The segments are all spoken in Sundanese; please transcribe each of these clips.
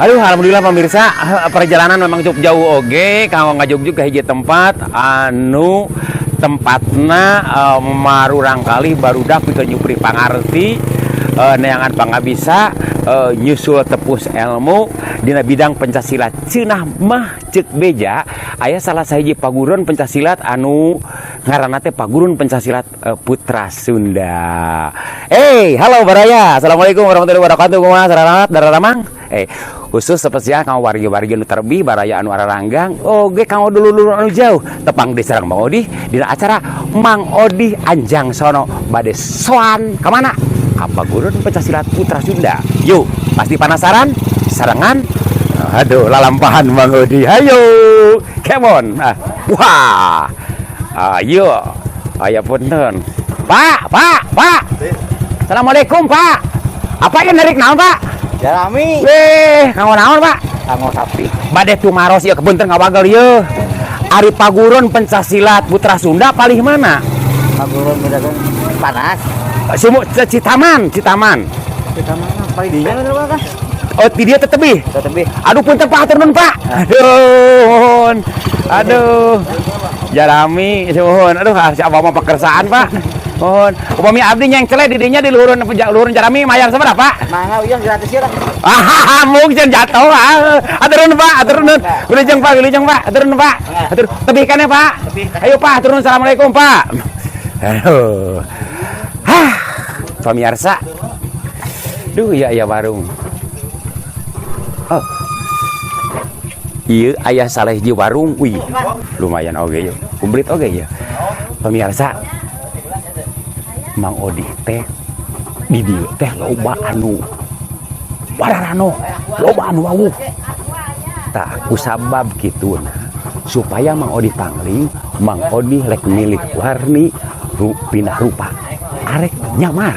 Aduh, alhamdulillah pemirsa, perjalanan memang cukup jauh oge, kanggo ngajugjug ke hiji tempat anu tempatna marurang kali barudak pikeun nyupri pangarti, neangan pangabisa, nyusul tepus ilmu dina bidang pencak silat. Cenah mah ceuk beja aya salah sahiji paguron pencak silat anu ngaranna teh Paguron Pencak Silat Putra Sunda. Hey, halo baraya. Assalamualaikum warahmatullahi wabarakatuh. Kumaha sararat dararamang? Khusus spesial kanggo wargi-wargi nu terbi baraya anu araranggang oge kanggo dulur-dulur anu jauh tepang di sareng Mang Odi dina acara Mang Odi Anjangsono bade soan ka mana? Ka Paguron Pencak Silat Putra Sunda. Yuk, pasti penasaran? Sarengan? Aduh, lalampahan Mang Odi. Ayo, come on. Ah, wah. Ayo. Ayo punten. Pak, Pak, Pak. Assalamualaikum, Pak. Apa yang narik naon, Pak? Jarami. Weh, kanggo naon, Pak? Kanggo sapi. Bade tumaros ieu, punten ngawagel ieu. Ari Paguron Pencak Silat Putra Sunda palih mana? Paguron pedagang panas. Sumu Citaman, Citaman. Kita mana? Paling dinya bener kan? Oh, di dieu teh tebih. Tebih. Aduh, punten Pak, hatur nuhun, Pak. Aduh. Aduh. Jarami, suhun. Aduh, ah, si abah mah pekersaan, Pak. Mohon. Upami abdi nyengkele di dinya di luhurun luhurun jarami mayar sabaraha, Pak? Mangga ieu gratis ya lah. Ah, mungkin jatuh. Ah. Hatur nuhun, Pak. Hatur nuhun. Wilujeng, Pak, wilujeng, Pak. Hatur nuhun, Pak. Hatur. Tebih kan ya, Pak? Ayo, Pak, hatur nuhun. Assalamualaikum, Pak. Aduh. Hah. Pemirsa. Duh, ya ya warung. Oh. Iya, aya salah hiji warung. Wih, lumayan oge yuk. Komplit oge ya. Pemirsa, Mang Odi teh di dieu teh loba anu wararano, loba anu wawuh. Tah, kusabab kituna supaya Mang Odi pangling, Mang Odi rek milih warni pindah rupa. Arek nyamar.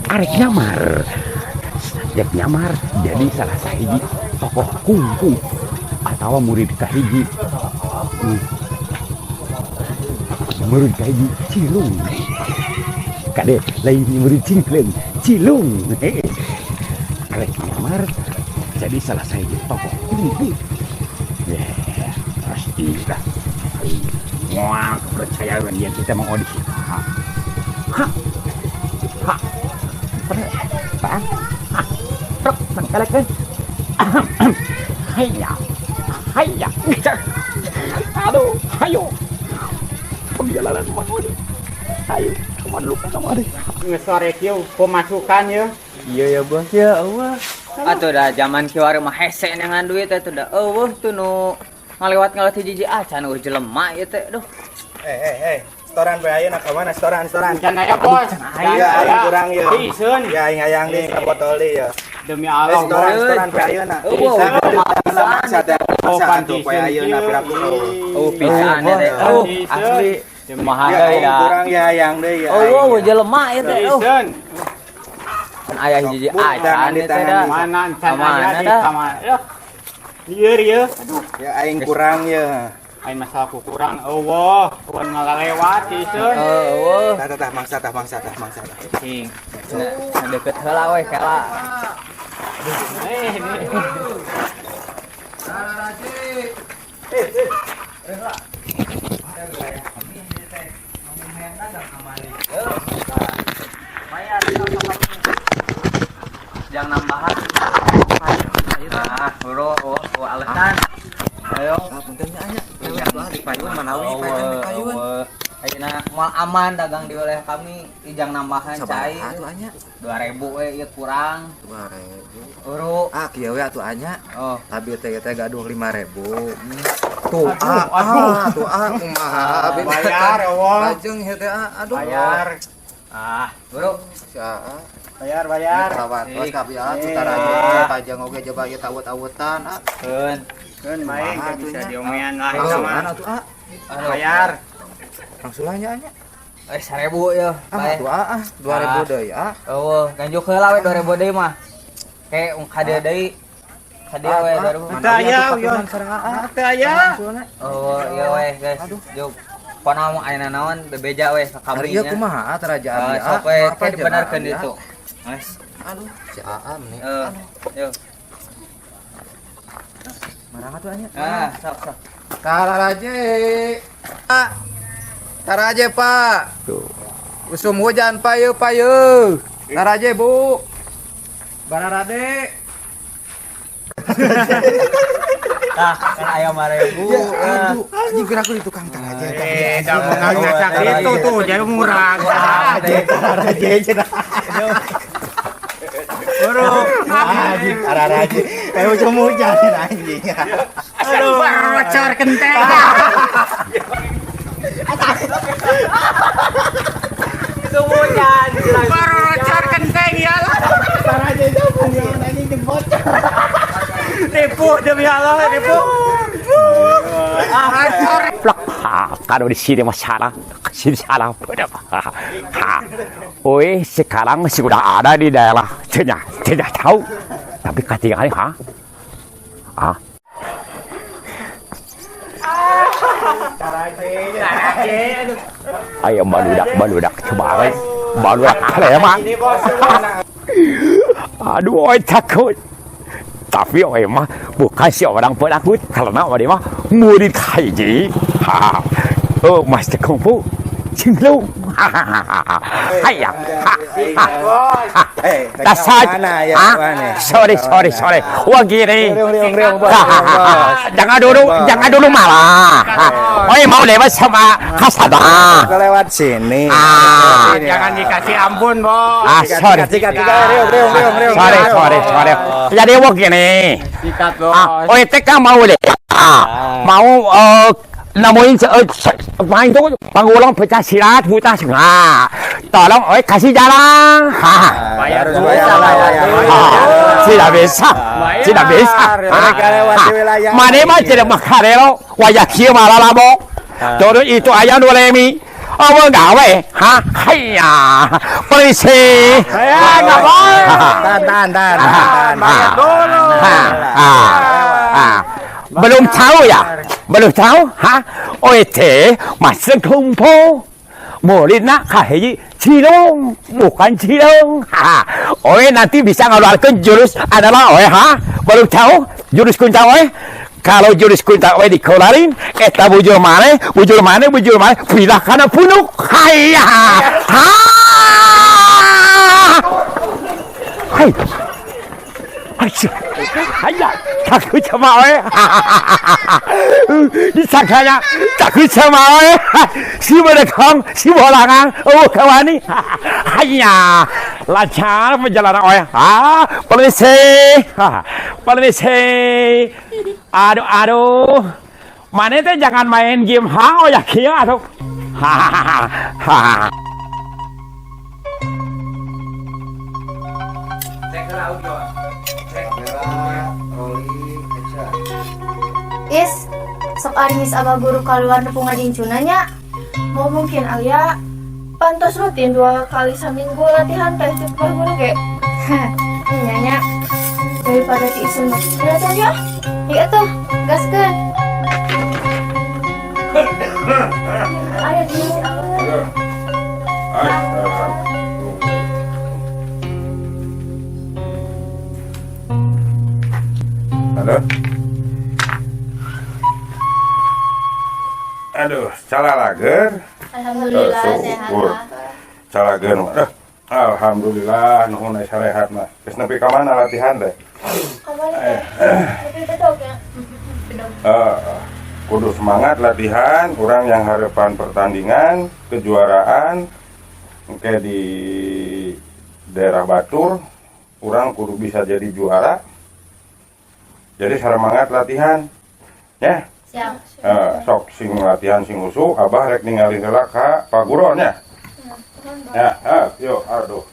Arek nyamar. Rek nyamar jadi salah sahiji tokoh kungfu atau murid kahiji. Murid kahiji Cilung. Kade lain murid Cingkleung, Cilung. Arek nyamar jadi salah sahiji tokoh kungfu. Ya, pasti lah. Wah, kepercayaan yang kita mau Odi. Ha. Ha. Ha. Pak. Ha. Truk, mangkalek. Hayya. Hayya. Aduh, ayo. Perjalanan Mang Odi. Ayo, kemana lupa sama Odi. Nges sore kieu pemasukan ya. Iya ya, Bos. Ya Allah. Atuh dah zaman kiwari mah hese neangan duit teh dah euweuh tuh nu ngalewat-ngalewat hiji-hiji acan euweuh jelema ieu teh duh. Eh eh eh, setoran bae ayeuna ka mana setoran setoran? Can aya, Bos. Iya, aing kurang ieu. Piseun. Ya aing hayang deui sabotol deui ya. Demi Eh, Allah, setoran Bos. Setoran bae ayeuna. Euweuh Masa teh Oh, masa pan atuh poe piseun ayeuna kieu. piraku. Oh pisan ya teh. Oh asli. Kumaha Ya deui aing dah. kurang ya hayang deui ya. Euweuh jelema ieu teh. Oh. Piseun. Kan aya hiji-hiji Bu, acan tangan di ieu teh tangan. dah. Mana can Kamana aya di dah? kamar. Ya. Lieur ieu. Aduh, Ya aing kurang ya. Aing masalah ku kurang euweuh, euweuh ngalewat piseun. Euweuh. Tah tah tah mangsa tah mangsa tah mangsa tah. Cing. Nah, deket heula we kela. Eh, ini. Jangan nambahan. Ah, bro, oh, oh, alasan. Ayo. Di payun manawi Oh, oh. Ayeuna moal aman dagang di wilayah kami, ijang nambahan cai. Sabaraha atuh anya? 2000 we ieu kurang. 2000. Uru. Ah, kieu we atuh anya. Oh, Abi teh teh gaduh 5000. Tuh, ah, ah, tuh ah, kumaha abi teh. Bayar, euweuh. Lajeng ieu teh ah, aduh. Bayar. Ah, bro. Si aa. Bayar, bayar. Kawatos kabeh ah, tutara pajang oge coba ieu tawut-awutan ah. Keun. Keun bae Kumaha bisa atuh nya? diomean lah eta Langsungan mah. atuh ah. Aduh. Bayar. Langsungan nya anya. Eh, 1000 ya. Ah, Bae. atuh ah, ah, 2000 deui ah. Eueuh, ganjuk heula we 2000 deui mah. Kayak ung kadieu deui. Kadieu we 2000. Teu aya, Yon sareng aa. Teu aya. Oh, iya we, guys. Juk. Pokona mah ayeuna naon bebeja we ka Hari kami ieu nya. kumaha ah, teraja Ah, abi ah. sok we Apa kayak aja, dibenarkeun abi, ah? itu. Guys, Aduh, si aa meni. eh, yuk. Marang atuh anya. Ah, sok sok. Taraje. Pak. Taraje, Pak. Tuh. Usum hujan, Pak, yeuh, Pak, yeuh. Taraje, Bu. Bararade. Tah, kan aya 5.000. Ya, aduh, anjing geura aku di tukang taraje. Eh, dah mau ngasak itu tuh, jadi murah. Taraje, taraje cenah. Buru. Anjing, taraje. Eh, usum hujan anjing. Aduh, bocor kenteng. Hujan. Baru bocor kenteng ya lah. Taraje zaman yang anjing jempot. Nipu demi Allah, nipu. Bocor. Plak. Ha, kalau di sini masalah, sini salah. Ha. Oi, sekarang sudah ada di daerah tidak tidak tahu. Tapi ketinggalan, ha? Ah, ayo baludak baludak coba we. Baludak preman. Aduh, oi takut. Tapi oi mah bukan si orang penakut karena oi mah murid Haiji. Ha. Oh, Master Kung Fu. Cinglung. Hayya. Ha. Ha. Ha. Eh, Dasar. mana ya, Ah, mana? Sorry, sorry, sorry. Wah gini. Riung, riung, riung, bos. Jangan dulu, jangan dulu marah. Oi mau lewat sama Kasada. Aku lewat sini. Ah. Sini, Jangan dikasih ampun, Bos. Ah, sorry. Sikat, sikat, riung, riung, riung, riung. Sorry, sorry, sorry. Jadi wah gini. Sikat, Bos. Ah, oi TK mau deh. Ah, mau nemuin main tuh pengulang pecah silat buta ah, tolong oi kasih jalan. Ha. Bayar Harus dulu. bayar, bayar. Ah, tidak bisa, tidak bisa. Mereka lewat di wilayah. Mana mah tidak makarelo, wajah kieu malah labo. Terus itu ayam dua lemi. Oh, gawe, ha? Haiya, polisi. Ya, enggak boleh. Tahan, tahan, tahan, tahan. Bayar dulu. Ha, ha, ha. Belum tahu ya? Belum tahu? Ha? OT masih kumpul. Muridnya kahiji Cilung, bukan Cilung. Ha. Oe nanti bisa ngeluarkan jurus adalah oe ha? Belum tahu jurus kunca oe? Kalau jurus kunca oe dikeluarin, eta bujur mana, bujur mana, bujur mana, pindah kana punuk. Haiya. Ha. Hai. Asyik. Haiya, takut sama oe. Disangkanya takut sama oe. Si berdekong, si bolangan, oh kawani. Haiya, lancar perjalanan oe. Ah, permisi. Permisi. Aduh, aduh. Mana teh jangan main game ha, oh ya kia atuh. Hahaha. Is, sok aris abah guru keluar nepung ngadincuna nya. Mau mungkin Alia pantas rutin 2 kali seminggu latihan teh cek bah guru ge. Nya nya. Daripada si Isun mah. Latihan ya. Iya tuh, gaskeun. Ada di abah. Halo. Aduh, calalager. Alhamdulillah sehat. Syukur. Calager mah. Eh, alhamdulillah nuhun aya sarehat mah. Geus nepi ka mana latihan teh? Kamari teh. Tapi bedog ya. Eh, kudu semangat latihan, kurang yang harapan pertandingan, kejuaraan, oke di daerah Batur, kurang kudu bisa jadi juara. Jadi semangat latihan, ya. Siap. Eh, sok sing latihan sing usu, abah rek ningali heula ka paguron ya. Ya, yuk, aduh.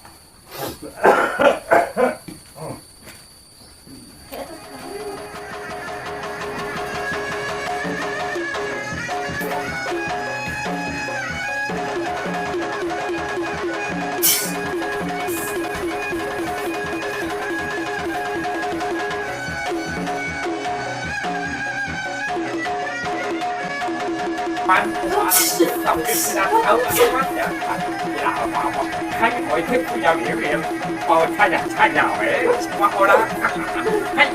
Tapi tidak tahu alamatnya. Tidak apa-apa. Kan oi teh punya mirip. Mau tanya-tanya we sama orang. Hai.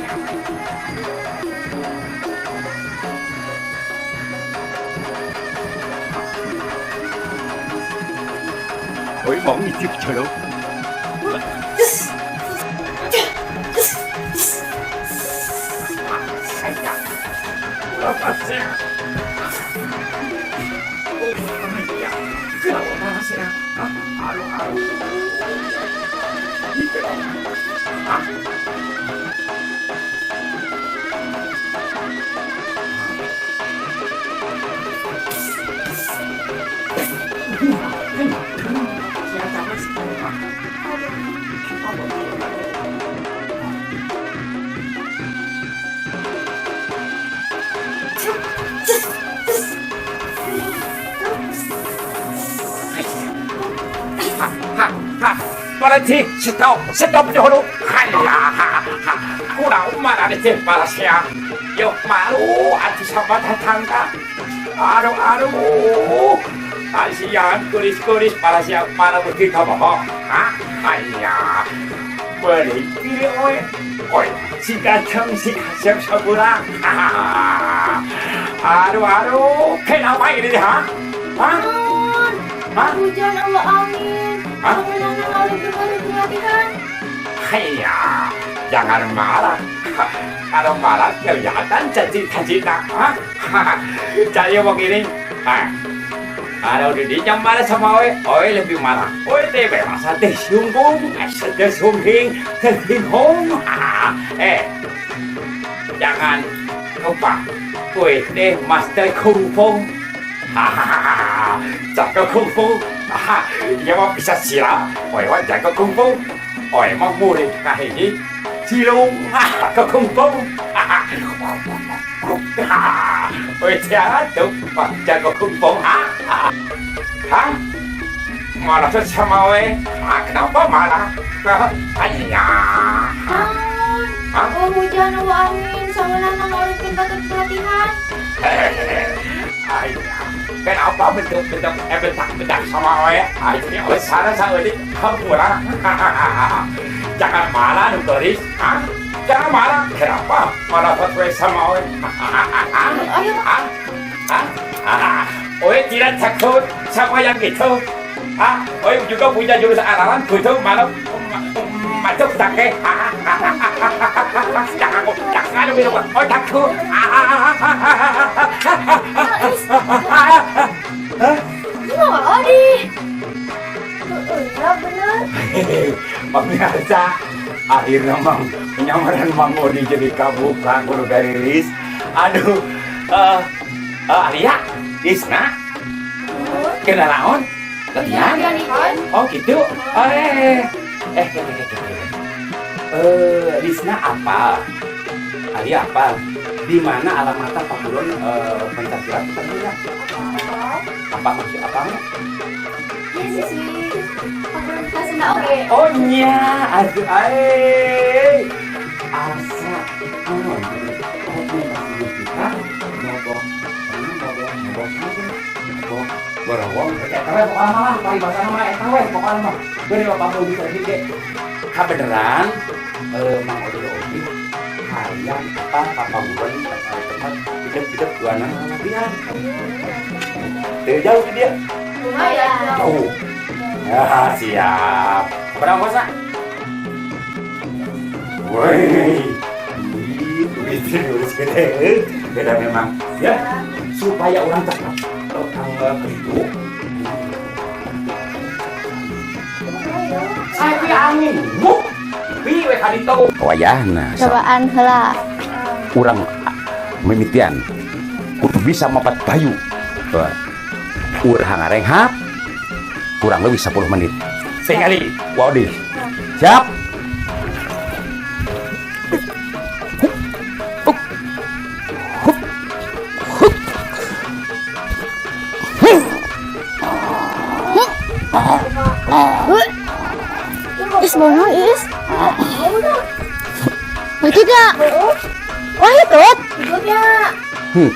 Berhenti, stop, stop dulu. Hayya, kurang marah di Malaysia. Yuk malu, atuh sama tetangga. Aduh, aduh. Kasihan kuris-kuris Malaysia mana begitu bohong. Hah? Hayya. Beri pilih oi. Oi, si ganteng, si kasih sebulan. Aduh, aduh. Kenapa ini, ha? Hah? Hah? Hujan Allah amin. Hah? Latihan. Haiya, jangan marah. Kalau marah kelihatan cita-cita. Jadi begini, kalau dirinya marah sama Oi, Oi lebih marah. Oi teh merasa tersinggung, tersinggung, tersinggung. Jangan lupa, Oi teh master kungfu. Jago kungfu. Dia mau bisa silat, Oi mah jago kungfu. Oi mah murid kali ini cilung, ke kungfu. Oi jatuh, jago kungfu. Hah? Marah sama Oi? Kenapa marah? Ayah. Oh hujan, oh angin, sama lanang oleh tempat pelatihan. Ayah. Kenapa bentuk-bentuk bentak-bentak sama Oi? Akhirnya Oi salah sama ini hampura. Jangan marah, Nutoris. Jangan marah. Kenapa marah sesuai sama Oi? Ayo. Oi tidak takut sama yang gitu. Oi juga punya jurus andalan gitu malam masuk take. Jangan, jangan minum. Oi takut. Hah? Gimana, Odi? Iya bener. Pemirsa, akhirnya Mang penyamaran Mang Odi jadi kabuka kudu garilis. Aduh, Alia, Isna, kenal naon? Latihan? Oh gitu. Isna apa? Alia apa? Di mana alamatnya Pak Buron pencak silat itu? Apa maksud apa? Iya sih, Pak Buron Sunda oke. Oh nya, aduh ae. Asa anu kita ngobrol ngobrol ngobrol borowong eta we pokona mah paribasana mah eta we pokona mah. Bener Pak Buron tadi ge. Kabeneran Mang Odi Odi hayang apa Papa Buron tempat hidup-hidup duanan latihan. Teu jauh di dia. Lumayan. Jauh. Ya, siap. Berapa ongkosna? Woi. Itu urus gede. Beda memang ya. Supaya orang tetap tanggal itu. Saya angin. Wuk. Pi we ka ditu. Wayahna. Cobaan heula. Urang mimitian kudu bisa mapat bayu. Urang ngarenghap kurang lebih 10 menit. Sekali. Wow di. Siap. Is mau naon is? Wah tidak. Wah itu.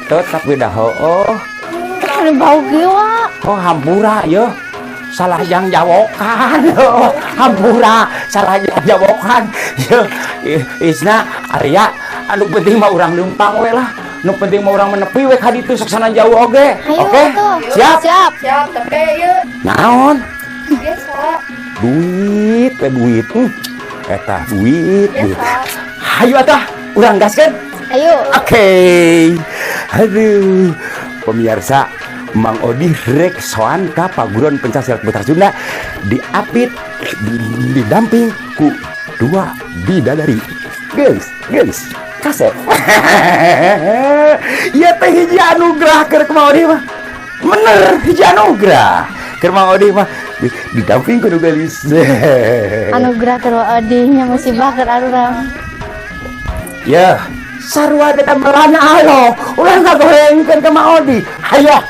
Tetap beda hooh. Ada bau gewa. Oh hampura yo. Salah yang jawokan. Hampura salah yang jawokan. Yo Isna Arya anu penting mah urang leumpang we lah. Nu penting mah urang menepi we ka ditu sok sana jauh oge. Oke? Siap? Siap. Siap, tapi yuk. Naon? Biasa. Duit we duit. Eta duit, duit. Hayu atuh, urang gaskeun. Ayo. Oke. Aduh, pemirsa, Mang Odi rek soan ka paguron pencak silat putra Sunda diapit didamping ku dua bidadari. Guys, guys, kasep. Ieu teh hiji anugerah keur Mang Odi mah. Bener, hiji anugerah. Keur Mang Odi mah didamping ku nu geulis. Anugerah keur Odi nya, musibah keur arurang. Ya, sarua eta melana alo. Ulah ngagorengkeun ka Mang Odi. Hayo.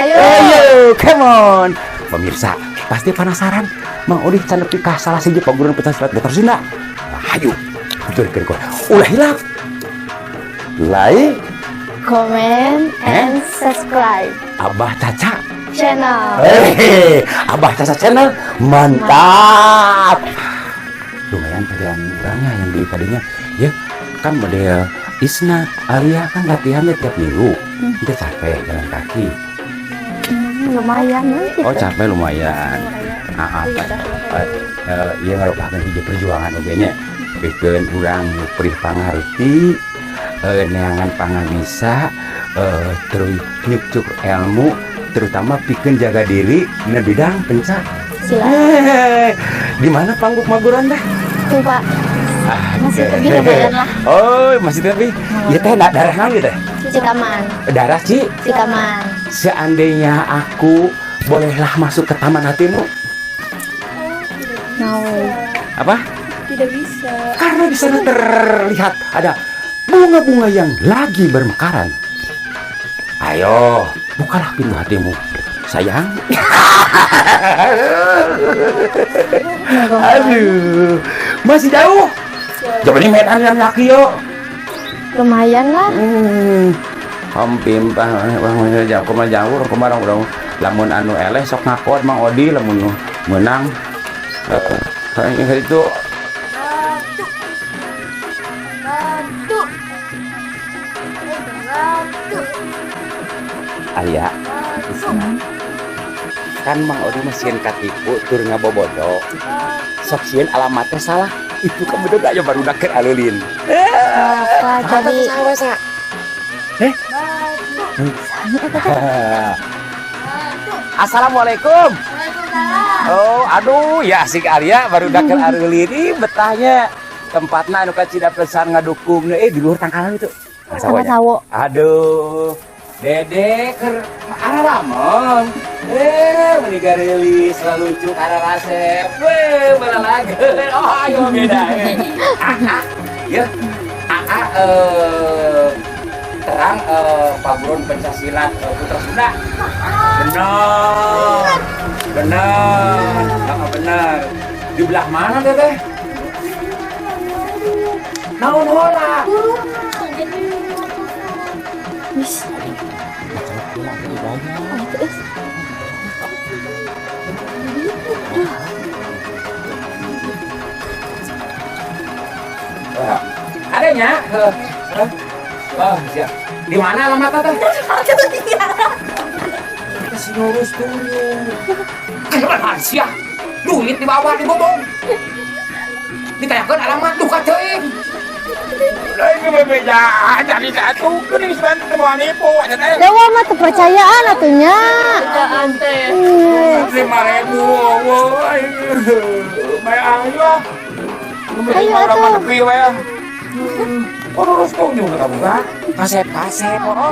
Ayo. Ayo, come on. Pemirsa, pasti penasaran. Mang Odi can nepi ka salah siji paguron pencak silat putra Sunda. Hayu. Tuturkeun ku. Ulah hilap. Like, comment, and subscribe. Abah Caca Channel. Hehehe, Abah Caca Channel mantap. Lumayan perjalanan orangnya yang di tadinya ya kan model Isna Alia kan latihannya tiap minggu. Itu capek jalan kaki? Lumayan gitu. Oh, capek lumayan. Ah, apa? Iya, ngarupakeun hiji perjuangan oge nya. Pikeun urang prih pangarti, neangan pangabisa, terus nyukcuk ilmu, terutama pikeun jaga diri dina bidang pencak. Silat. Di mana pangguk maguran dah? Tuh, Pak. Ah, Masih oke. tebih lumayan lah. Oh, masih tebih. Ya teh darah naon teh? Citaman. Darah Ci. Citaman. Seandainya aku bolehlah masuk ke taman hatimu? No. Apa? Tidak bisa. Karena di sana terlihat ada bunga-bunga yang lagi bermekaran. Ayo, bukalah pintu hatimu, sayang. Aduh, masih jauh. Coba ini medan yang laki yo. Lumayan lah. Hampir bang jauh kumaha jauh kumaha urang lamun anu eleh sok ngakot Mang Odi lamun menang. Itu Batu. Batu. Batu. Aya kan Mang Odi mah sieun katipu tur ngabobodo, sok sieun alamatnya salah. Itu kan bener aya barudak keur alulin. Apa jadi Eh, assalamualaikum. Oh, aduh, ya asik Arya barudak keur arulin. Ih, betahnya tempatna anu kacida pesan ngadukung, di luhur tangkalan itu. Sama sawo. Aduh, Dede keur araramon. Meuni gareulis lucu kararasep. Weh, balalageun. Oh, ayo beda. Ah, ah. Ya. Ah, ah, terang paguron pencak silat Putra Sunda. Benar. Benar. Ah, benar. Di belah mana, Teteh? Naon heula? Wis. Oh, itu is. Adanya? Oh, siap. Di mana alamatnya teh? Kasih ngurus dulu. Rahasia. Duit dibawa dibobong. Ditanyakan alamat duka teuing. Lain bebeja jadi satu geuning sebentar mau nipu aja teh. Dewa mah kepercayaan atunya. Kerjaan teh. 5.000, woi. Bae ayo. Ayo atuh. Nepi we. Oh, lurus tuh juga kamu. Kasep kasep, oh.